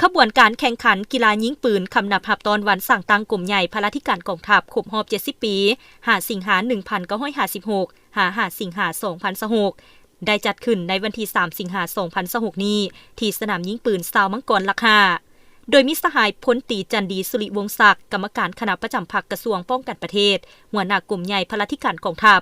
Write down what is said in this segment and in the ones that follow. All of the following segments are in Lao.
ຂະບວນການແຂ່ງຂັນກິລາຍິງປືນ ຄຳນັບຮັບຕ້ອນວັນສ້າງຕັ້ງກົມໃຫຍ່ພະລາທິການກອງທັບ ຄົບຮອບເຈັດສິບປີ ຫ້າ ສິງຫາ ໜຶ່ງພັນເກົ້າຮ້ອຍຫ້າສິບຫົກ ຫາ ຫ້າ ສິງຫາ ສອງພັນຊາວຫົກ ໄດ້ຈັດຂຶ້ນໃນວັນທີ ສາມ ສິງຫາ ສອງພັນຊາວຫົກນີ້ ທີ່ສະໜາມຍິງປືນຊາວມັງກອນຫຼັກຫ້າ ໂດຍມີສະຫາຍພົນຕີ ຈັນດີ ສຸລິວົງສັກ ກຳມະການຄະນະປະຈຳພັກກະຊວງປ້ອງກັນປະເທດ, ຫົວໜ້າກົມໃຫຍ່ພະລາທິການກອງທັບ,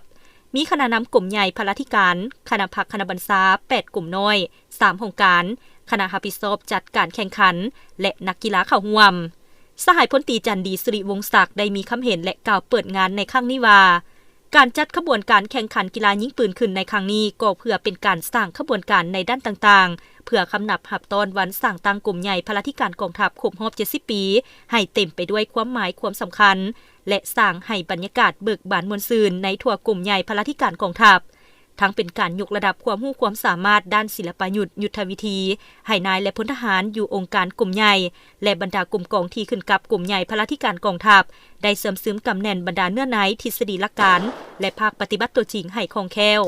ມີຄະນະນຳກົມໃຫຍ່ພະລາທິການ, ຄະນະພັກຄະນະບັນຊາ, ແປດກົມນ້ອຍ, ສາມຫ້ອງການ, ຄະນະຮັບຜິດຊອບຈັດການແຂ່ງຂັນ ແລະ ນັກກິລາເຂົ້າຮ່ວມ. ສະຫາຍພົນຕີ ຈັນດີ ສຸລິວົງສັກ ໄດ້ມີຄຳເຫັນ ແລະ ກ່າວເປີດງານໃນຄັ້ງນີ້ວ່າ, ການຈັດຂະບວນການແຂ່ງຂັນກິລາຍິງປືນຂຶ້ນໃນຄັ້ງນີ້ ກໍເພື່ອເປັນການສ້າງຂະບວນການໃນດ້ານຕ່າງໆ ເພື່ອຄຳນັບຮັບຕ້ອນວັນສ້າງຕັ້ງກົມໃຫຍ່ພະລາທິການກອງທັບຄົບຮອບເຈັດສິບປີ ໃຫ້ເຕັມໄປດ້ວຍຄວາມໝາຍຄວາມສຳຄັນ ແລະ ສ້າງໃຫ້ບັນຍາກາດເບີກບານມ່ວນຊື່ນໃນທົ່ວກົມໃຫຍ່ພະລາທິການກອງທັບ, ທັງເປັນການຍົກລະດັບຄວາມຮູ້ຄວາມສາມາດດ້ານສິລະປະຍຸດ, ຍຸດທະວິທີ ໃຫ້ນາຍ ແລະ ພົນທະຫານຢູ່ອົງການກົມໃຫຍ່ ແລະ ບັນດາກົມກອງທີ່ຂຶ້ນກັບກົມໃຫຍ່ພະລາທິການກອງທັບ ໄດ້ເຊື່ອມຊຶມກຳແໜ້ນບັນດາເນື້ອໃນ, ທິດສະດີຫຼັກການ ແລະ ພາກປະຕິບັດຕົວຈິງໃຫ້ຄ່ອງແຄ້ວ,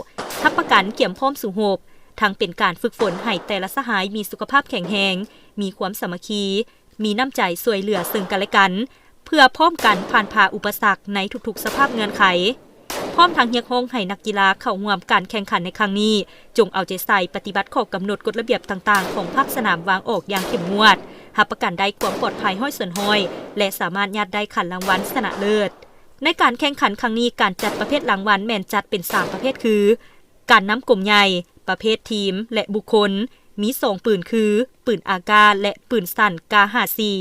ຮັບປະກັນກຽມພ້ອມສູ້ຮົບ, ທັງເປັນການຝຶກຝົນໃຫ້ແຕ່ລະສະຫາຍມີສຸຂະພາບແຂງແຮງ, ມີຄວາມສາມັກຄີ, ມີນ້ຳໃຈຊ່ວຍເຫຼືອເຊິ່ງກັນແລະກັນ ເພື່ອພ້ອມກັນຜ່ານຜ່າອຸປະສັກໃນທຸກໆສະພາບເງື່ອນໄຂ. ພ້ອມທັງຮຽກຮ້ອງໃຫ້ນັກກິລາເຂົ້າຮ່ວມການແຂ່ງຂັນໃນຄັ້ງນີ້ ຈົ່ງເອົາໃຈໃສ່ປະຕິບັດຂໍ້ກຳນົດກົດລະບຽບຕ່າງໆຂອງພາກສະໜາມວາງອອກຢ່າງເຂັ້ມງວດ, ຮັບປະກັນໄດ້ຄວາມປອດໄພຮ້ອຍສ່ວນຮ້ອຍ ແລະ ສາມາດຍາດໄດ້ຂັນລາງວັນຊະນະເລີດ. ໃນການແຂ່ງຂັນຄັ້ງນີ້ ການຈັດປະເພດລາງວັນແມ່ນຈັດເປັນສາມປະເພດຄື ການນຳກົມໃຫຍ່, ປະເພດທີມ ແລະ ບຸກຄົນ, ມີສອງປືນຄື ປືນອາກາດ ແລະ ປືນສັ້ນ ກາຫ້າສີ່.